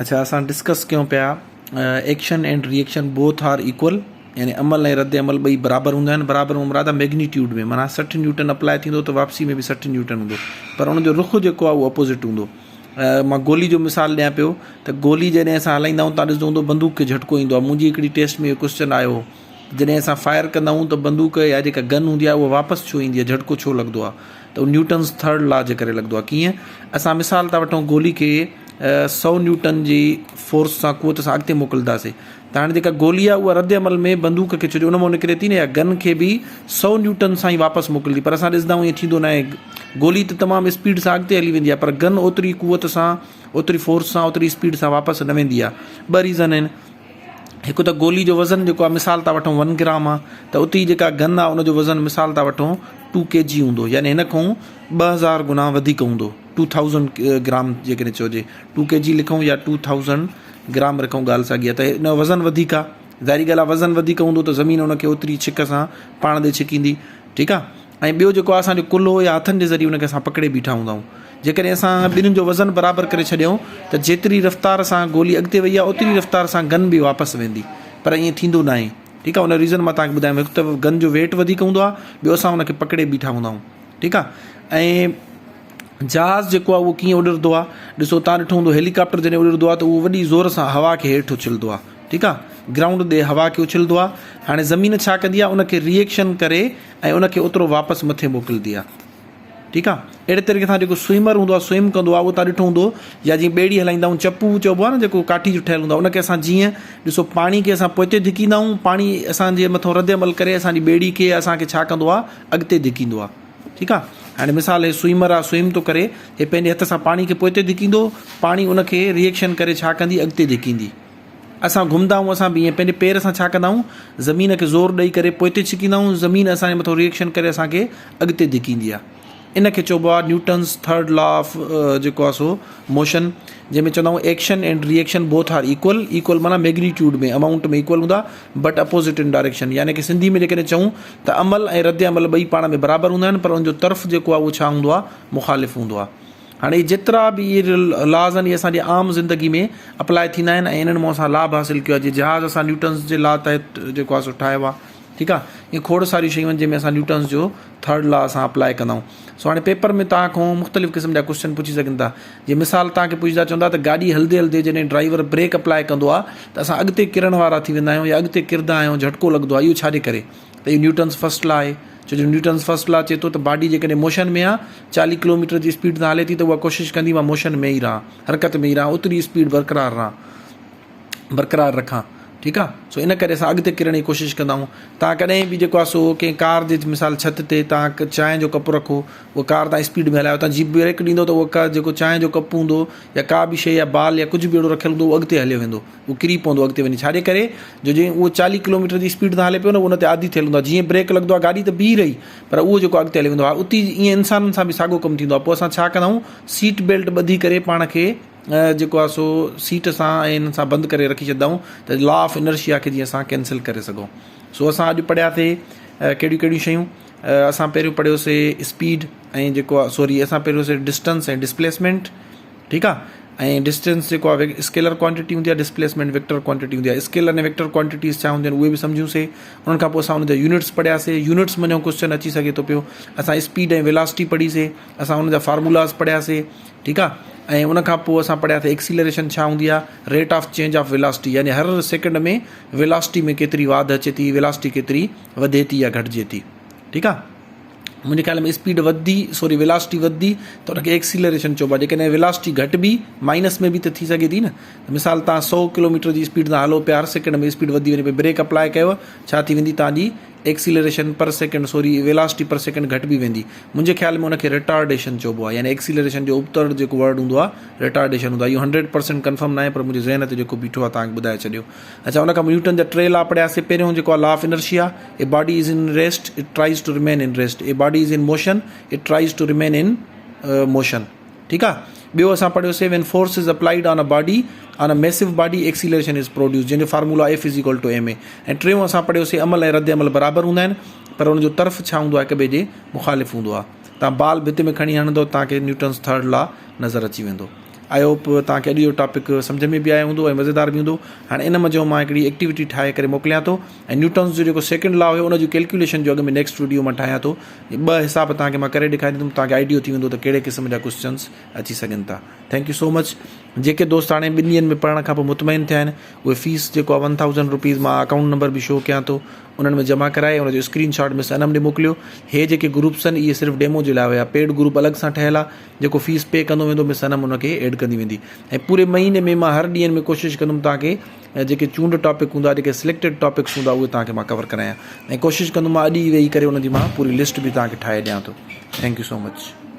اڇا اسان ڊسڪس ڪيون پيا action and reaction both are equal يعني عمل ۽ رد عمل ٻئي برابر هوندا آهن برابر مان مراد آهي ميگنيٽيوڊ ۾ معنيٰ 60 نيوٽن اپلاء ٿيندو ته واپسي ۾ به 60 نيوٽن هوندو پر ان جو رخ جيڪو آهي اهو اپوزٽ هوندو مان گولي جو مثال ڏيان پيو ته گولي جڏهن اسان هلائيندا آهيون تان ڏسندو هوندو بندوق کي جهٽڪو ايندو آهي منهنجي هڪڙي ٽيسٽ ۾ اهو ڪوشچن آيو هو جڏهن اسان فائر ڪندا آهيون ته بندوق يا جيڪا گن هوندي آهي اها واپس ڇو ايندي آهي جهٽڪو ڇو لڳندو آهي ته اهو نيوٽنز ٿرڊ لا جي ڪري لڳندو آهي ڪيئن اسان مثال ٿا وٺون گولي کي سو نيوٽن جي فورس سان قوت سان اڳتي موڪلنداسي ته هاڻي جيڪا گولي آهي اها رد عمل ۾ بندوق کي ڇو جو ان مان نڪري ٿي نه يا گن کي به سو نيوٽن سان ئي واپس موڪلندي پر اسان ڏسندا آهيون ائين ٿيندو ناهي گولي ته تمام اسپيڊ سان اڳتي هلي ويندي آهي پر گن اوتري قوت سان اوتري فورس سان اوتري اسپيڊ سان واپس نه ويندي آهي ٻه ريزن آهن هڪ ته گولي جو وزن جيڪو آهي مثال ٿا وٺون ون گرام آهي ته اتي جيڪا گن آهي ان جو وزن مثال ٿا وٺون ٽو ڪي جي هوندو يعني هن کان 2000 گنا وڌيڪ هوندو 2000 گرام جيڪڏهن چئجي ٽو ڪي جي لکون يا 2000 گرام رکون ڳالهه ساڳي آهي ته هن جو وزن وڌيڪ آهي ظاهري ڳالهه آهي وزن وڌيڪ هوندو ته زمين ان کي اوتري ڇڪ سان پاڻ ڏي ڇڪيندي ٺيڪ آهي ۽ ٻيو جيڪو آهي اسان جو ڪلهو يا هٿن جي ذريعي ان کي اسان پڪڙي بيٺا هوندا آهيون. جيڪڏهن اسان ٻنهين جو وزن برابر ڪري ڇڏيون ته جيتري رفتار سان گولي اڳتي وئي آهي اوتري رفتار سان گن به واپس ويندي پر ائين ٿيندو ناهي ٺيڪ آهي ان ريزن مان توهان کي ٻڌايم هڪ ته گن جو ويٽ وڌيڪ هوندو آهي ٻيو اسان ان کي پڪڙي بيٺا هوندا آهيون ٺيڪ آهي ۽ جهاز جيڪو آهي اهو ڪيئن اڏرندو آهي ڏسو توهان ڏٺو هوندو هيليڪاپٽر جڏهن اڏرندو آهي ته اهو وڏي زور سان هوا کي هيٺ اڇلندو آهي ٺيڪ آهي گرائونڊ ڏي هوا کي اڇلندو آهي هاڻي زمين ڇا ڪندي آهي ان کي ريئيڪشن ڪري ۽ ان کي اوترو واپس مٿي موڪلندي آ ٺيڪ آ اهڙي طريقي سان جيڪو سوئمر هوندو آ سوئم ڪندو آ اهو تان ڏٺو هوندو يا جيئن ٻيڙي هلائيندا آهيون چپو چئبو آ نه جيڪو ڪاٺي جو ٺهيل هوندو آ ان کي اسان جيئن ڏسو پاڻي کي اسان پوئتي ڌڪيندا آهيون پاڻي اسان جي مٿو رد عمل ڪري اسان جي ٻيڙي کي اسان کي ڇا ڪندو آ اڳتي ڌڪيندو آ ٺيڪ آ هاڻي مثال هي سوئمر آ سوئم ٿو ڪري هي پنهنجي هٿ سان پاڻي کي پوئتي ڌڪيندو پاڻي ان کي ريئيڪشن ڪري ڇا ڪندي اڳتي ڌڪيندي اسان گهمندا آهيون اسان به ائين پنهنجي پير سان ڇا ڪندا آهيون زمين کي زور ڏئي ڪري پوئتي ڇڪيندا آهيون زمين اسان جي مٿو ريئيڪشن ڪري اسان کي اڳتي ڌڪيندي آهي ان کي چئبو آهي نيوٽنز ٿرڊ لا آف جيڪو آهي سو موشن جنهن ۾ چوندا آهيون action and reaction both are equal equal معنيٰ ميگنيٽيوڊ ۾ امائونٽ ۾ ايڪول هوندا بٽ اپوزٽ ان ڊائريڪشن يعني ڪي سنڌي ۾ جيڪڏهن چئون ته عمل ۽ رد عمل ٻئي پاڻ ۾ برابر هوندا آهن پر ان جو طرف جيڪو آهي اهو ڇا هوندو آهي مخالف هوندو آهي هاڻي اهي جيترا به اهي لاز آهن اهي اسان جي عام زندگي ۾ اپلاء ٿيندا آهن ۽ انهن مان اسان لاڀ حاصل ڪيو آهي جيئن جهاز اسان نيوٽنز جي لا تحت جيڪو آهي سو ٺاهيو آهي ٺيڪ آهي ائين کوڙ ساريون شيون آهن جنهن ۾ اسان نيوٽنز جو ٿرڊ لا اسان اپلاء ڪندا آهيون سو هاڻي پيپر ۾ توهان کان مختلف قسم جا ڪوشچن پڇي سگهن ٿا جيئن مثال توهان کي پڇندا چوندا ته گاڏي هلندي هلندي جڏهن ڊرائيور بريڪ اپلاء ڪندو آهي ته اسان اڳتي ڪرڻ وارا ٿي ويندا آهيون يا اڳتي ڪردا آهيون جهٽڪو لڳندو آهي اهو ڇا جي ڪري ته اهو نيوٽنز فرسٽ لا آهي ڇو جو نيوٽنز فرسٽ لا چئي ٿو ته باڊي جيڪڏهن موشن ۾ آهي چاليهه ڪلوميٽر جي اسپيڊ سان هلي ٿي ته اها ڪوشش ڪندي مان موشن ۾ ئي رهان حرڪت ۾ ئي رهان اوتري اسپيڊ برقرار رهان برقرار رکان ٺيڪ آهي سو ان ڪري اسان اڳتي ڪرڻ جي ڪوشش ڪندا آهيون تان ڪڏهن به جيڪو آهي سو ڪنهن ڪار جي مثال ڇت تي تان چانهه جو ڪپ رکو اها ڪار تان اسپيڊ ۾ هلايو تان جي بريڪ ڏيندو ته اها جيڪو چانهه جو ڪپ هوندو يا ڪا به شيء يا بال يا ڪجهه به اهڙو رکيل هوندو اهو اڳتي هليو ويندو اهو ڪري پوندو اڳتي وڃي ڇاجي ڪري جو جي اهو چاليهه ڪلوميٽر جي اسپيڊ سان هلي پيو نه ان تي عادي ٿيل هوندو آهي جيئن بريڪ لڳندو آهي گاڏي ته بيهي رهي پر اهو جيڪو اڳتي هلي ويندو آهي اتي ائين انسانن سان به ساڳو ڪم ٿيندو آهي پوء اسان ڇا ڪندا آهيون سيٽ بيلٽ ٻڌي ڪري پاڻ کي جيڪو آهي سو سيٽ سان ۽ انهن سان بند ڪري رکي ڇڏندا آهيون ته لا آف انرشيا کي جيئن اسان ڪينسل ڪري سگهون سو اسان اڄ پڙهياسي ڪهڙيون ڪهڙيون شيون اسان پهريون پڙهيوسي اسپيڊ ۽ جيڪو آهي سوري اسان پهريون سي ڊسٽنس ۽ ڊسپليسمينٽ ٺيڪ آ ۽ ڊسٽنس جيڪو آ اسڪيلر ڪوانٽيٽي هوندي آ ڊسپليسمينٽ ويڪٽر ڪوانٽيٽي هوندي آ اسڪيلر ۽ ويڪٽر ڪوانٽيٽيز ڇا هونديون آهن اهي به سمجهيون سي انهن کان پوء اسان ان جا يونٽس پڙهيا سي يونٽس منجهان ڪوشچن اچي سگهي ٿو پيو اسان اسپيڊ ۽ ويلاسٽي پڙهي سي اسان ان جا فارمولاز پڙهيا سي ٺيڪ آ ۽ ان کان پوء اسان پڙهيا سي ايڪسيلريشن ڇا هوندي آ rate of change of velocity يعني هر سيڪنڊ ۾ ويلاسٽي ۾ ڪيتري واڌ اچي ٿي ويلاسٽي ڪيتري وڌي ٿي يا گهٽجي ٿي ٺيڪ آ منهنجي خيال ۾ اسپيڊ وڌندي سوري ويلاسٽي وڌندي ته ان کي ايڪسيلريشن چئبو آهي جيڪڏهن ويلاسٽي گهٽبي مائنس ۾ به ته ٿي سگهي ٿي نه ته مثال تان سو ڪلوميٽر جي اسپيڊ تان هلو پيا هر سيڪنڊ ۾ اسپيڊ وڌي وڃي پئي بريڪ اپلاء ڪيو ڇا ٿي ويندي تان جي acceleration per second sorry velocity per second گهٽبي ويندي منهنجي خيال ۾ ان کي ريٽارڊيشن چئبو آهي يعني ايڪسيلريشن جو ابتڙ جيڪو ورڊ هوندو آهي ريٽارڊيشن هوندو آهي اهو هنڊريڊ پرسنٽ ڪنفرم ناهي پر منهنجي ذهن تي جيڪو بيٺو آهي تان کي ٻڌائي ڇڏيو اڇا ان کان پوء نيوٽن جا ٽي لا پڙهياسي پهريون جيڪو آهي law of inertia a body is in rest it tries to remain in rest a body is in motion it tries to remain in motion ٺيڪ آ ٻيو اسان پڙهيوسي when force is applied on a body on a massive body acceleration is produce جنهن جو formula F is equal to M A ۽ ٽيون اسان پڙهيوسي عمل ۽ رد عمل برابر هوندا آهن پر ان جو طرف ڇا هوندو آهي هڪ ٻئي جي مخالف هوندو آهي تان بال ڀت ۾ کڻي هڻندو تان کي نيوٽنز ٿرڊ لا نظر اچي ويندو. I hope توهان کي اڄ جو ٽاپڪ سمجهه ۾ به آيو هوندو ۽ مزيدار به هوندو. هاڻي ان منجهون مان هڪڙي ايڪٽيوٽي ٺاهي ڪري موڪليان ٿو ۽ نيوٽنز جو جيڪو سيڪنڊ لا هيو ان جي ڪيلڪيوليشن جو اڳ ۾ نيڪسٽ وڊيو مان ٺاهيان ٿو. ٻه حساب توهان کي مان ڪري ڏيکاريندم توهان کي آئيڊيو ٿي ويندو ته ڪهڙي قسم جا ڪوسچنز اچي سگهن ٿا. Thank you سو مچ. جيڪي دوست هاڻي ٻن ڏينهن ۾ پڙهڻ کان پوء مطمئن ٿيا آهن اهي فيس جيڪو آهي ون ٿائوزنڊ روپيز مان اڪائونٽ نمبر به شو ڪيان ٿو انهن ۾ جمع ڪرائي ان جو اسڪرين شاٽ مس انم ڏي موڪليو. هي جيڪي گروپس آهن اهي صرف ڊيمو جي لاء هيا پيڊ گروپ الڳ سان ٺهيل آهي جيڪو فيس پي ڪندو ويندو مس انم ان کي ايڊ ڪندي ويندي ۽ پوري مهيني ۾ مان هر ڏينهن ۾ ڪوشش ڪندم توهان کي جيڪي چونڊ ٽاپڪ هوندا جيڪي سليڪٽيڊ ٽاپڪس هوندا اهي توهان کي مان ڪور ڪرايان ۽ ڪوشش ڪندم مان اڄ ئي ويهي ڪري ان جي مان پوري لسٽ به توهان کي ٺاهي ڏيان ٿو thank you so much.